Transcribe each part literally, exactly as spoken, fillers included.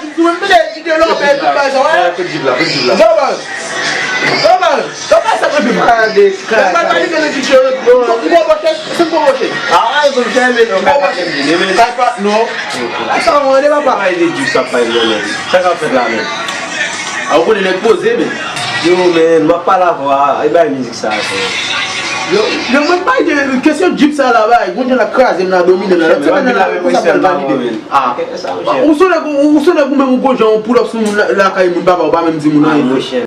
Jip sou mwen, m tande DJ Lòbèy, tout bagay sa, wè. Kout Jip la, kout Jip la. Zòbòl. Zòbòl. Zòbòl sa kanpe m. Gade, gade. Mwen pa li de DJ Lòbèy. M konn bòchè, se m konn bòchè. Ah, e konn fè men non, kay pa tèm di, men. Kay pa, non. Sa mwen de papa. Pale de Jip sa, pale de men. Sa k ap fèt la, men. A, ou konnen nèg poze, men. Yo, men, m ap pale avè w, e bay mizik sa, frè. Yo, yo, mwen pa de kesyon Jip sa la, bay. Gon jan l ap kraze m la, domine m la. Lòt semèn nan, la, pou sa pral valide. Ah. Ou se nèg, ou se nèg ou menm ou gon jan ou pull up sou moun la, lakay moun, papa, ou pa menm di moun anyen.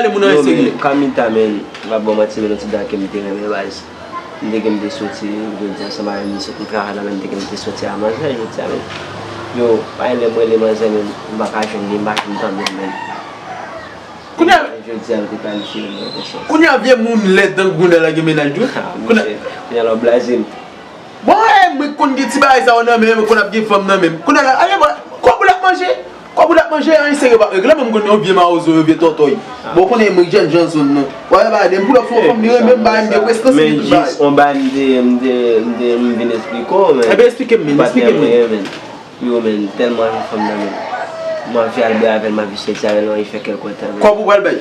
pale moun an serye. Yo, men, Kamita, men, m pa ba w manti, men, yon ti dam ke m te renmen, baz. M te gen m te soti, jodi a, sa m pa menm sot m travay la, men m te gen m te soti a manzè, jodi a, men. Yo, pa gen lè m rele manzè, men, m pa ka jwenn li, m pa jwenn tande l, men. Kounye a, jodi a, m te planifye yon sòs. Kounye a, vye moun lèd tankou Gounèl la gen mennaj tou. Ah, kounye a, kounye a, la w blaze m. Bon, e, mwen konn gen ti bagay sa yo nan men, mwen konn ap gen fanm nan men. Kounye a, ale, bò, kòb ou l ap manje? Kòb ou l ap manje, anyen serye w p ap regle. Mwen, m konn yon vye mawozo, yon vye tòtòy. Ah. Bon, konnen mwen jèn jan zòn nan. W ap gade m, pull up sou yon fanm, li renmen m, bagay, m gen prestans, li tout bagay. Men jis, yon bagay m te, m te, m te, m vin eksplike w, men. Ebyen, eksplike m, men, eksplike m, men. Yo, men, tèlman renmen fanm nan, men. Mwen anvi al bwè avè l, mwen anvi soti avè l, mwen anvi fè kè l kontan, men. Kòb ou pral bay?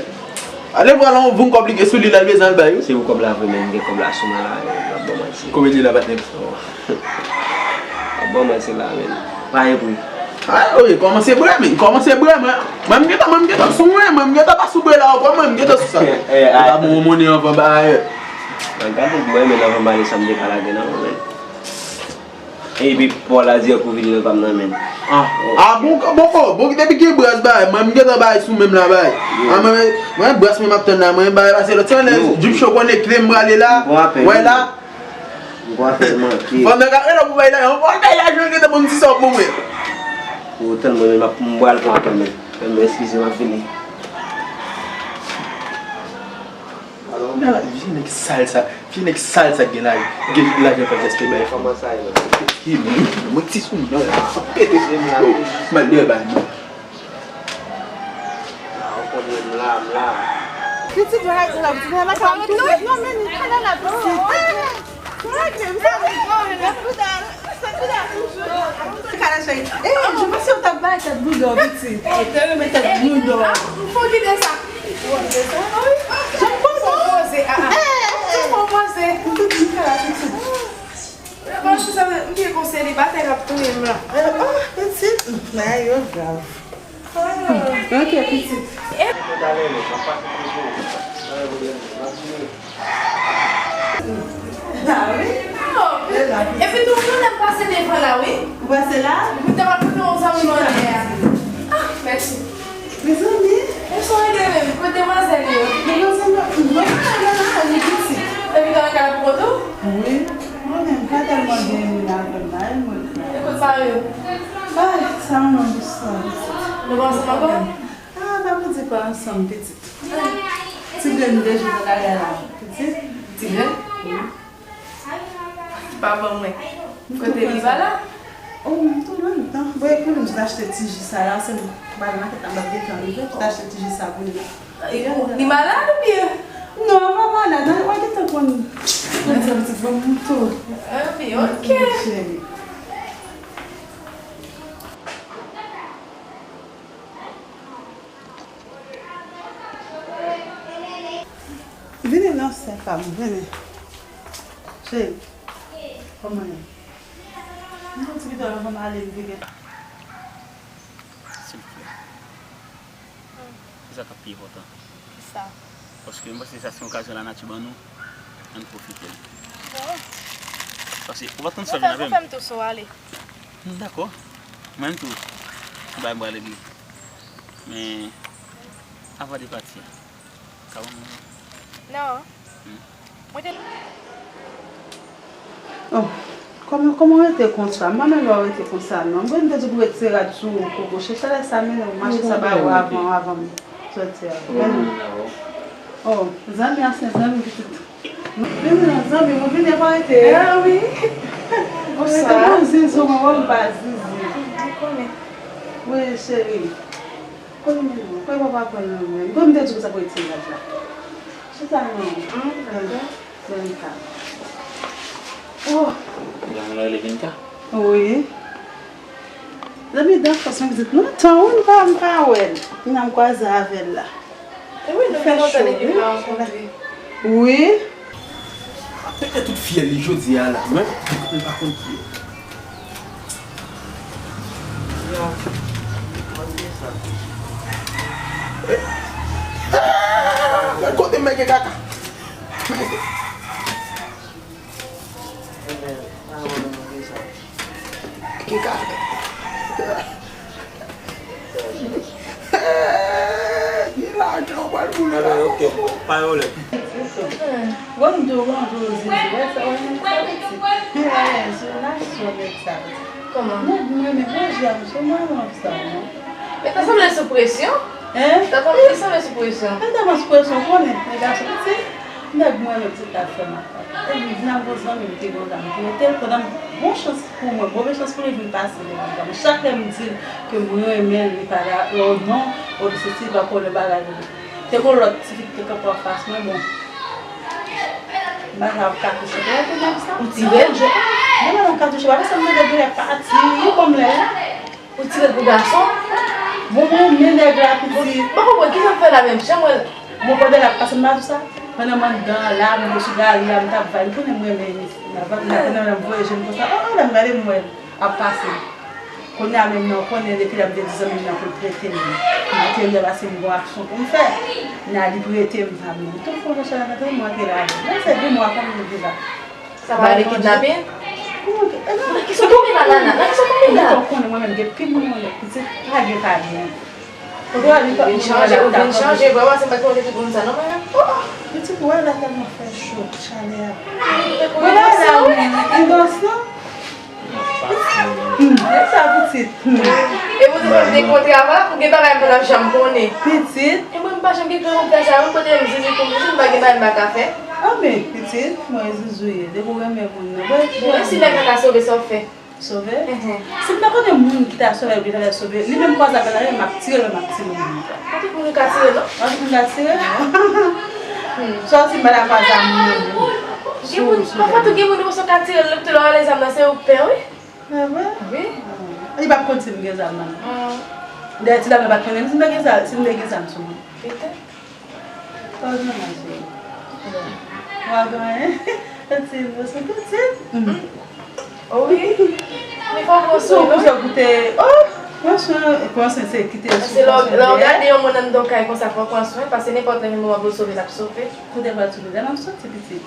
Ale vwala yon voum kòb li gen sou li, l al bezwen al bay, wi. Se pou kòb la vre, men, m gen kòb la sou mwen la, men, m ap ba w manti. Konbyen li la, patnè? M ap ba w manti la, men. Pa gen pri. Ah, wi, kòmanse bwè, men, kòmanse bwè, mwen. Mwen, m gentan, mwen, m gentan sou mwen, mwen, m gentan pa sou bwè la ankò, mwen, m gentan sou sa. Eh, eh, ah. Mwen ta bon monnen anvan bagay. Mwen gade bwè, men, anvan m ale sa m te ka lage nan mwen, men. Epi Paul a di ankò vini nan pa m nan men. Ah, ah, bon, bon, oh, bon, depi gen bras bay, mwen, m gentan bay sou menm la bay. Ah, mwen, mwen, bras mwen m ap tann la, mwen, bay pase lòt. Se anlè Jim Show konnen kle m prale la. Wè la. M gon apèl manke. Pandan k ap rele pou bay la, yon bagay la jwenn gentan bon ti sa pou mwen. Pou otan mwen, m ap, m pral pran apèl men. Men eskize m, m ap vini. Alo? Gade vye nèg sal sa, vye nèg sal sa gen la, gen lajan pa gaspiye bay fanm. Kòman sa ye? Mwen ti sou mwen la, pete sou mwen la. Mal de bay mwen. Pitit, wè la, pitit, wè la, pitit, wè la, pitit. Non, men, li pa la, la, pitit. Kala cheri. Eh, je pense que t'as pas tête boudon, pitit. Eh, te remèt tèt boudon. Ah, fò kite sa. Ou wè sa? Jan m poze. Poze, ah, ah. Jan m poze. Kala pitit. Mwen se sa, m te konseye li batay k ap touye m la. Eh, oh, pitit. Bagay yo grav. Ok, pitit. La, wi. Epi tou, mwen menm pase devan la, wi. Ou pase la? Mwen te ap kote yon zanmi mwen la. Ah, mèsi. Mezanmi. Mwen son ede menm, kote demwazèl yo? Demwazèl yo, mwen pa la, la, li pitit. Epi ta lakay la pou kont ou? Wi. Mwen menm, pa tèlman gen moun avè m la, e mwen. Ekout sa yo. Ay, sa yon non bouch sa, pitit. Nou pa ansanm ankò? Ah, pa pou di pa ansanm, pitit. Ti grenn de jou nan lari a la, pitit. Ti grenn? Wi. Pa ban mwen. Kote li pa la? Oh, m tou nan tan. Bon, epi m te achte ti ji sa la, se m pa nan makèt la, m ap gentan rive, m te achte ti ji sa pou li la. Li malad oubyen? Non, pa malad, nan, w a gentan konn. Mwen sa pitit bon m tou. Anpi, ok. Cheri. Vini non, sè pa m, vini. Cheri, kòman ye? M fè yon ti pita anvan m ale, m vini. Silvouplè. Se sa k ap pi enpòtan. Kisa? Paske m panse sa se yon okazyon lanati ban nou, ann pwofite l. Bon. Paske ou pa t konn sa vin avè m. Fè m tou sou ale. Hmm, dakò. Mwen menm tou, se bagay m pral regle. Men, avan de pati a, ka ban m manje? Non. Hmm. Mwen te... Oh, kòman, kòman w rete konsa? M pa menm wè w rete konsa, non. Mwen te di w pou retire rad sou ou, koko. Chèche lè sa mennen w mache sa ba ou avan, avan m. Sòti a. Kòman moun nan avè w? Oh, zanmi a se zanmi pitit. Vini non, zanmi, mwen vini pa rete. Ah wi. Ou sa? Mwen te bon zizou, mwen wè m pa zizi. Mwen konnen. Wi, cheri. Konnen mwen, kòman papa pran nan mwen? Mwen te di w sa pou ete laj la. Chita non. Hum, dakò. Vinka. Oh. Yon moun rele Vinka? Wi. Zanmi, dan fòs mwen pitit lontan, wi, m pa, m pa wè l. Kounya m kwaze avè l la. E wi, nou fè lontan depi nou pa rankontre. Wi. Pete tout fyèl li jodi a la, men li pa konn ki. Gad kote m mete kaka. Ki kaka. Ni lajan w pral boule la. Ok, pa yon lè. Bon, m di w bonjou, Zizi. Wè sa, wè nèg sa, pitit. Wè, se nasyon nèg sa, pitit. Kòman? Nèg mwen, men bon, jan, se mwen, mwen, sa, non. Men ta sanble sou presyon. Hein? Ta sanble, ta sanble sou presyon. Mwen tèlman sou presyon, konnen, nèg gason, pitit. Nèg mwen, men, pitit, la fè m. Epi, vin ak bon zanmi m te gen yon dam ki rete l, pandan bon chans pou mwen, move chans pou li vin pase devan dam. Chak lè m di l ke m renmen l, li pa dakò, non, ou di sesi, li pa konnen bagay li. Te gen lòt ti fi ki te kanpe anfas mwen, bon. M pa t ap katouche pou yon nèg sa. Ou tire l? Mwen menm katouche, pa sa m te gen dwe pati, li ban m lè la. Ou tire l pou gason? Bon, mwen renmen nèg la, pitit. Mwen pa konprann kisa m fè la menm, jan mwen. Bon, pandan l ap pase m pa di sa. Pandan m anndan an la, m sou gari a, m t ap vay, m konnen m renmen li. M ap vay, m ap konnen m voye je m konsa. Oh, oh, lè m gade m wè l ap pase. Kounye a menm nan, konnen depi lè m te di zanmi m nan pou l prete m li. M te lè pase m gon aksyon pou m fè. Kounye a li prete m zam nan. M tou fè yon chalè nan tèt mwen, te lave. Mwen se de mwa kòm m te la. Sa pa rele kidnape? Kòman ki, e non. Nan kisa w tonbe la, Nana? Nan kisa w tonbe la? Ou konnen mwen menm, gen pil moun mwen pitit, pa gen pa gen. Ou vin chanje, ou vin chanje, vrèman, se pa t konn tout moun sa, non, mwen menm. Oh, pitit, wè la tèlman fè cho, chalè a. Wè la, la, wi, li dous, non? Hmm, e sa, pitit. Hmm. E pou se fè m te kontre avan la, pou gen bagay mwen pa janm konnen. Pitit. E mwen, m pa janm gen granmoun fè sa, mwen kote m zizi pou m zizi, m pa gen bagay m pa ka fè. Anben, pitit, mwen zizi w ye. Depi w renmen moun nan. Bon, e si nèg la ka sove, sa w fè? Sove? Mhm. Si m ta konnen moun ki ta sove, li ta sove. Li menm kwaze avè l, m ap tire l, m ap tire moun nan. Pa tout moun ki ka tire, non? Pa tout moun ka tire? Hmm. Sòti m pa ta kwaze a moun nan, non. Gen moun, pafwa tou gen moun, ou ka tire l, lè w rale zam nan, se ou k pè, wi. Ah bon? Wi. Li p ap konn si m gen zam nan. Hmm. Dayè ti dam nan pa t konnen si m te gen zam, si m te gen zam sou mwen. Petèt. Kòz nan mache. Wa gen anyen? Ti moso pitit. Hmm. Wi. Li pa pran swen, non? Koute, oh, pran swen, pran swen se kite sou. Paske lè w, lè w gade yon moun anndan yon kay konsa, fò w pran swen, paske nenpòt lè menm moman pou l sove, l ap sove. Kote pral sove? Lè m ap soti pitit.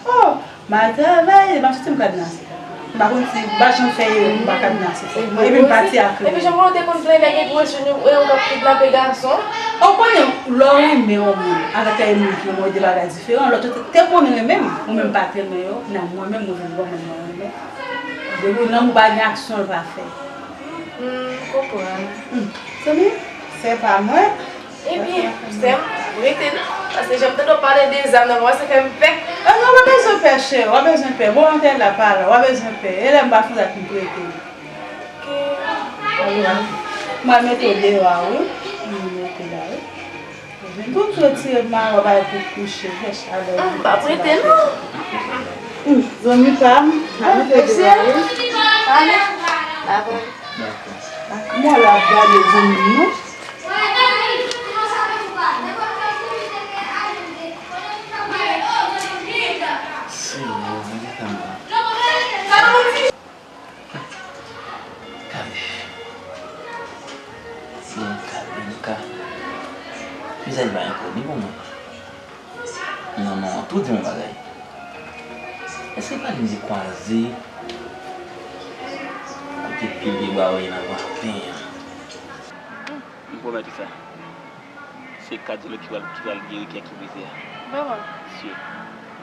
Oh, m al travay, m ap soti m kadnase. M pa konn si, m pa janm fè erè pou m pa kadnase. Epi m pati ak li. Epi jan mwen te konn plenyen nèg epi w jwenn yon, yon k ap kidnape gason. Ou konnen, lè w renmen yon moun, avèk yon moun ki renmen w, de bagay diferan. Lòt yo te, te konn renmen m, ou menm pa t renmen yo, nan mwen menm, mwen vin bon moun mwen renmen. Depi w nan moun pa gen aksyon, l pa fè. Hmm, m konprann. Hmm. Se li? Se pa mwen. Ebyen, sè m, rete non. Paske jan m tande w pale de zam nan, kòmanse fè m pè. Ah non, w pa bezwen pè, cheri, w pa bezwen pè. Volonte la pa la, w pa bezwen pè. E lè m pa fè sa ki m prete. Ok. Mwen mete w deyò a, wi. Mwen mete la, wi. Vin tout retire ma, w ap al pou kouche, fè chalè. Ah, m pa prete non. Hmm, zanmi pa m, mwen mete w deyò a, wi. Ale. Dakò. Mwen la ap gade zanmi m non. Senyè, men ki tan la. Kale. Byenka, Byenka. Vizaj pa enkoni pou mwen. Manman an tou di yon bagay. Èske pa li m te kwaze kote pye bwa yo ye nan maten an? M pwomèt ou sa. Se kadyològ ki pral, ki pral geri kè ki brize a. Vrèman? Si.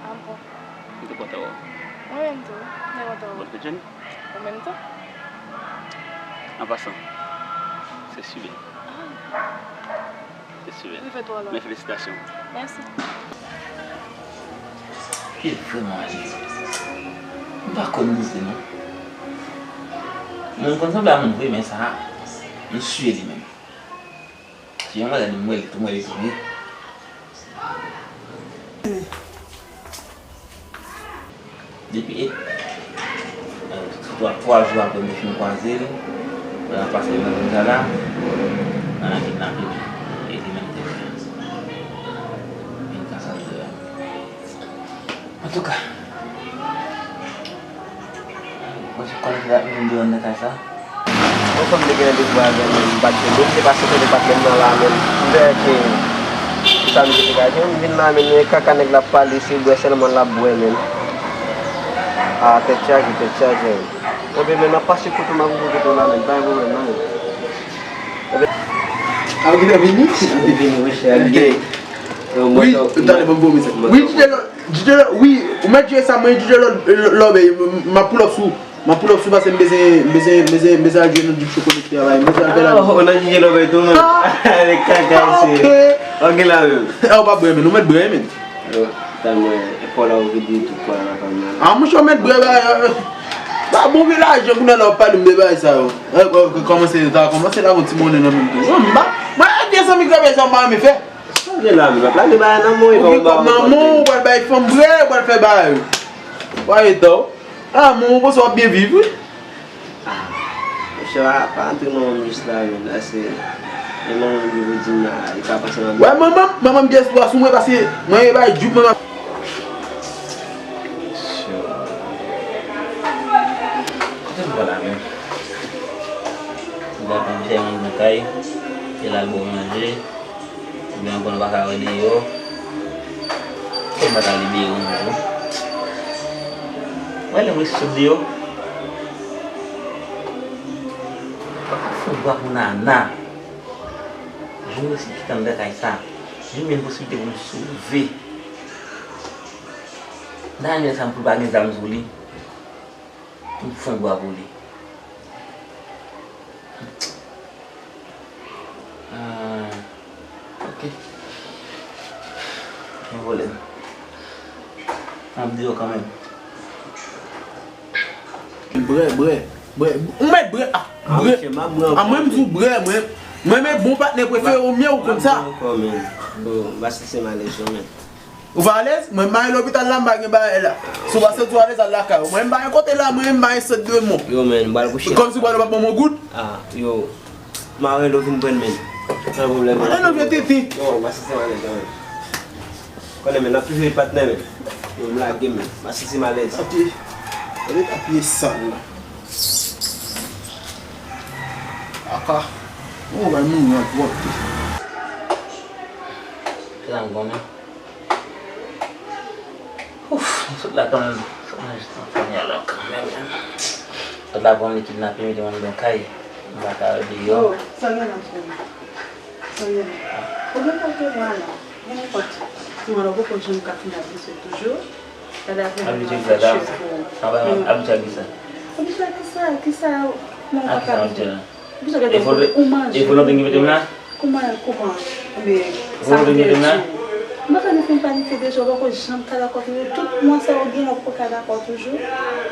Ah bon. M te kontan wè w. Mwen menm tou, m te kontan wè w. Bòn fèt jèn. Ou menm tou. An pasan, se Sile. Ah. Li fè twò lwen. Men felisitasyon. Mèsi. Li vrèman ale. M pa konn bouze non. Moun konn sanble a moun vre, men sa, m siye li menm. Si yon mwen li, m wè li tou, m wè li tou vre. Depi e, e, twa, twa jou apre m te fin kwaze l, mwen ap pase nan zòn sa la, nan kidnape m, e li menm te fè. Vin ka sa l te fè. Antouka, mwen se konnen ki la vin deyò nan kay sa. Yon fanm te gen randevou avè m, m pa t gen dout, se pa sete de pa t menm nan la menm. M te ke sa m te degaje, m vin la menm, e kaka nèg la ap pale, se bwè sèlman l ap bwè menm. A, tèt chaje, tèt chaje. Enben, men m ap pase kote w, m ap rive kote w la menm, pa gen pwoblèm non. Enben, a, ou gentan vini? M vini, wi, chè. Wi, tande, ban m voye mesaj. Wi, DJ Lò, DJ Lò, wi, ou mèt jwe sa, mwen, DJ Lò, Lò, m ap pull up sou. M ap pull up sou paske m bezwen, m bezwen, m bezwen, m bezwen al jwe nan Deep Show Connecté a la, m bezwen al fè la. Oh, nan DJ Lò bay tou, men. Ah! Nèg kaka isi. Ah, ok. Ok la menm. Ah, ou pa bwè, men. Ou mèt bwè, men. Yo, tan mwen, e fò la ou vide tout kò la nan fanm nan. Ah, monchè, ou mèt bwè, ba, euh, ba, bon vye lajan, kounye a la, w ap pale m de bagay sa yo. Eh, eh, kòmanse, ta kòmanse la, gon ti monnen nan men m tou. Mwen, m pa, mwen, vye zanmi k travay sa, m pa renmen fè. Sa gen la, men, w ap lage bagay nan men w, ou gen kòb nan men w, ou pral bay fanm bwè, ou pral fè bagay. Ou pa etan w. Ah, men ou panse w ap byen viv, wi. Ah, monchè, pa, pa antre manman m jis la, men la se, men manman m ki pou di m la, li ka panse m ap. Wè, manman m, manman m gen espwa sou mwen, paske mwen, e bay djouk, manman. Kote m pral la, menm? M ap fè yon nan kay, e l al ba w manje. Oubyen ankò nou pa ka wè deyò. Fò m pa ta libere yon jou. Mwen lè m ret sot deyò. Fò m vwa pou Nana. Jou m resi kite anndan kay sa. Jou m jwenn posiblite pou m sove. Nana sa m pou l pa gen zam sou li. Pou m fon bwa pou li. Ah, ok. Pa gen pwoblèm. M ap di yo kanmenm. Brè, brè, brè. Ou mèt brè, ah, brè. Ah, mwen, m di w brè, mwen. Mwen, men bon patnè prefere w, men ou konn sa. Ankò, men. Bon, m pa santi m alèz, non, men. Ou pa alèz? Mwen, m ale lopital la, m pa gen bagay la. Si w pa santi w alèz, al lakay ou. Mwen, m pa gen kote la, mwen, m pa gen sant de mò. Yo, men, m pral kouche. Kòmsi w pral pa ban mwen goud? Ah, yo. M a rele w vin pran men. Pa gen pwoblèm. Ann nou vye tete. Yo, m pa santi m alèz, men. Konnen, men, n ap toujou patnè, men. Yo, m lage, men. M pa santi m alèz. Ate. Gade ta pye sal la. Aka. Ou bay moun nan pwòpte. Se sa m konnen. Ouf, m sot la kanmenm. Fò mwen jis anfòme alò kanmenm. Sot la pou m li kidnape, mete mwen anndan kay. M pa ka deyò. Oh, sa gen nan fè. Sa gen nan. Ou gen kèlke mwa la. Gen nenpòt. Ti mwen la, ou poko janm ka fin abitye toujou. Gade afè mwen nan fè cheve. Abitye a kisa? Abitye a kisa? Abitye a kisa? Kisa? Non, pa ka abitye. Ou bezwen gade ou manje. E volonte ki mete m la? Kouman, kouman? Ebyen, sa m gen di w. M pa ka ni fin planifye deja, ou poko janm ka dakò toujou. Tout mwa sa yo gen, ou poko ka dakò toujou.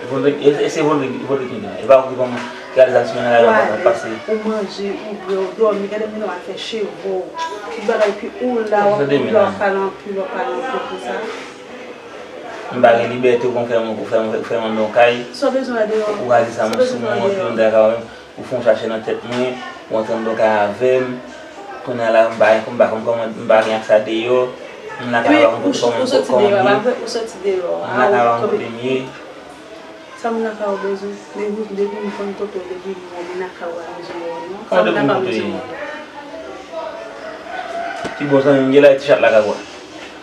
Volonte, e, e se volonte, volonte ki mete m la. E pa ou ki ban m reyalizasyon nan la, la pase. Ou manje, ou bwè, ou dòmi, gade moun nan al fè cheve w. Tout bagay, epi ou la, w ap, ou la, w ap pale anpil, w ap pale anpil konsa. M pa gen libète, ou konn fè m, ou fè m, fè m anndan yon kay. Sa w bezwen wè deyò? Ou ka di sa, m sou mwen, epi m ta ka wè m. Ou fè yon chache nan tèt mwen, ou antre anndan kay avè m. Kounye a la, m pa, m pa konn kòman, m pa gen aksè a deyò. M lakay a pa konn kòman m kòman m ye. Ou soti deyò, m lakay a pa konn kote m ye. Sa moun lakay ou bezwen? Depi, depi m konn kote w, depi m wè moun lakay ou pa bezwen wè w non. Sa moun lakay ou bezwen wè w? Ki bò zanmi m ye la, e ti chat lakay ou a?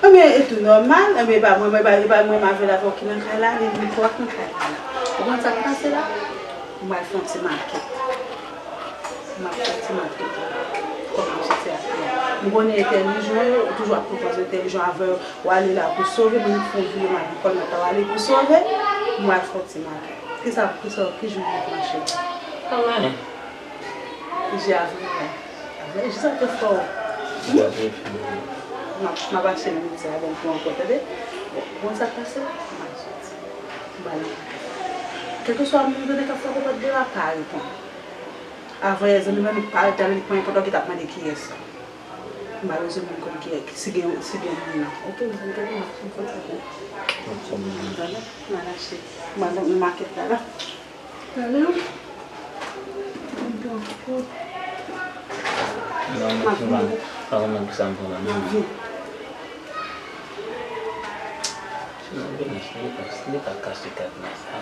Ebyen, e tou nòmal. Ebyen, e pa mwen, e pa, e pa mwen m avè l avè w ki nan kay la, li, li twa k nan kay la. Ou konn sa k pase la? M pral fè yon ti makèt. M ap fè ti makèt la. Kòman m soti ak li a? M konnen entèlijman yo, ou toujou ap konpoze entèlijman avè yo. W ale la pou sove, mwen fè yon vire m al kòlnèt la, w ale pou sove, m pral fè yon ti makèt. Kisa, kisa, ki jou w mache? Anyen. Ki jou avril la? Avril, jis ap fè w. M ap, m ap achte nan midi a, bon, pou ankò, tande? Bon, konn sa k pase? M ap soti. M ba l. Kèlkeswa moun tande k ap fè konpòt devan, pa reponn. Avan yè, zanmi m nan, li pa rete avè li, pa enpòtan ki t ap mande kiyès. M pa bezwen moun konn kiyès, si gen, si gen moun nan. Oke, mezanmi, tande, m ap fè konpòt devan. Tande, m al achte. M al nan makèt la, la. Talè. Non, non, non, pa renmen pou sa m pran la, non. Si nou vini, si nou ta, si nou ta kase kadna sa,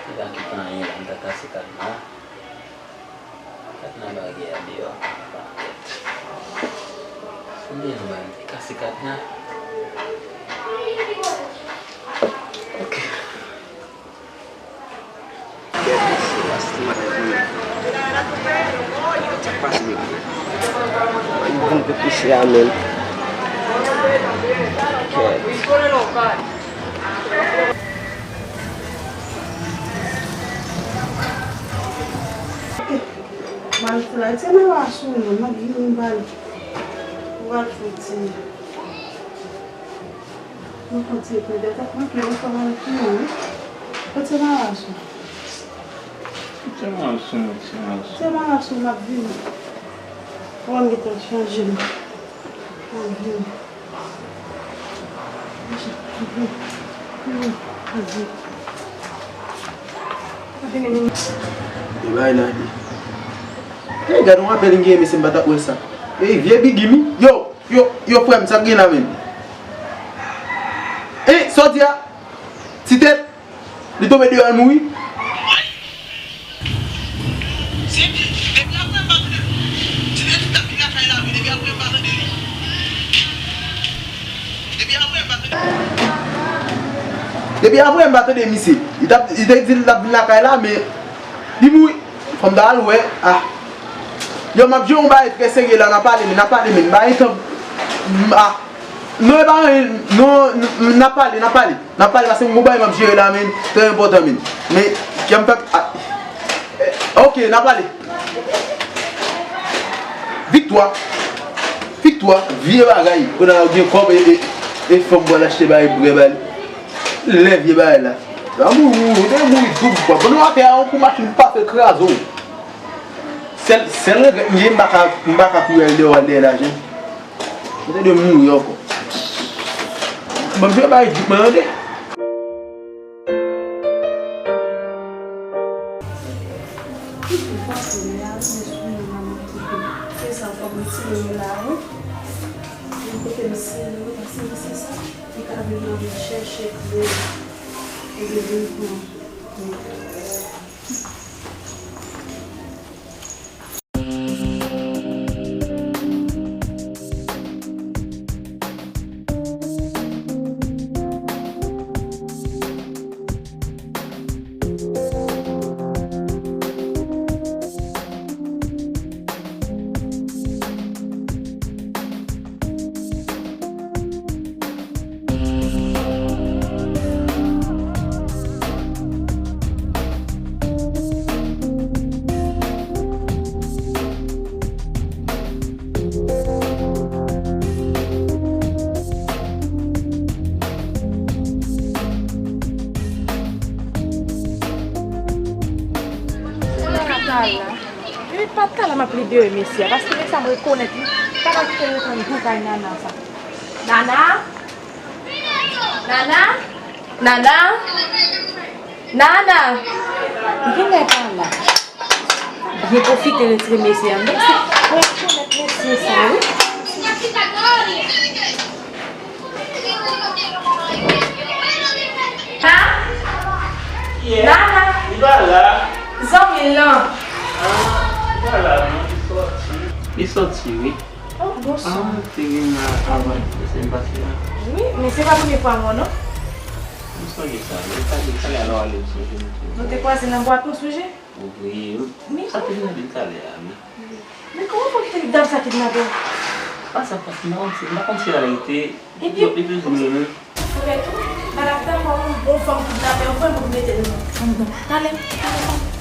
li pa kite anyen la, nou ta kase kadna. Kadna bagay a deyò, pa tèt. Si nou vini, nou kase kadna. Ok. Mal fè la, ti mè wa sou nou, m ap vin bal. Ou al fè ti. Mwen kontinye pran tèt mwen, pli anfòm avèk mwen, wi. Kote maras ou? Kote maras ou, mwen, ti maras ou? Kote maras ou, m ap vini. Ou wè m gentan chanje m. M ap vini. M ap vini. M ap vini. E bay la di. Hey, gade yon apèl m genyen, mesye, m pa t ap wè sa. Hey, vye Biggie, mi. Yo! Yo, yo, frè m, sa k gen la menm? Hein, sa w di a? Ti tèt, li tonbe deyò, l mouri? Se depi apre m pa tande. Ti tèt t ap vin lakay la, wi, depi apre m pa tande li. Depi apre m pa tande. Depi apre m pa tande misye. Li t ap, li te di l t ap vin lakay la, men li mouri. Fò m ta al wè. Ah. Yo, m ap jere yon bagay trè serye la, n a pale, men n a pale, men m pa gen tan. Ah. Non, e pa anyen, non, n, n ap pale, n ap pale. N ap pale, paske m gon bagay m ap jere la, men, trè enpòtan, men. Men, kè m fè, ah, eh, ok, n ap pale. Viktwa. Viktwa, vye bagay. Kounye a ou gen kòb e, e, e fanm pral achte bagay prè ba li. Lè vye bagay la. Sa mouri, mouri, te mouri doub, kwa. Bon, nou atè a, yon kou machin pase kraze w. Sèl, sèl regrèt m gen, m pa ka, m pa ka kouri al dèyè, al dèyè lajan. Mwen te dwe mouri ankò. Ban m jwe bay djip mwen tande. Ki pou fòse lè a, men sou mwen la mwen kite. Se sa fò m retire yo la, wi. Yon kote m sere yo, paske se sa. Li ka vin nan vin chèche kle. Epi vin pran. Li pa t ka la, m ap plede mesye a, paske mesye a m rekonèt li, pa ka kite l ret yon jou kay Nana sa. Nana? Nana? Nana? Nana! Genlè pa la. Byen pwofite retire mesye a. Mesye, mwen rekonèt mesye sa, wi. Ha? Nana! Li pa la. Zanmi l lan. Ah, li pa la, non, li sòti. Li sòti, wi. Oh, bonswa. Ah, te vin la avan, se m pase la. Wi, men se pa premye fwa m wè w, non. M sonje sa, wi. Talè, talè a lè w ale, m sonje nou tou. Nou te kwaze nan bwat, nou sonje? Wi. Sa te vin di m talè a, wi. Men kòman fò kite dam sa kidnape w? Pa sa, pa sa, m pa konn si, m pa konn si la rete. Epi, li toujou menm. Frè tou, malak ta fò yon bon fanm kidnape w, frè m pou mete l nan. Talè, talè, talè.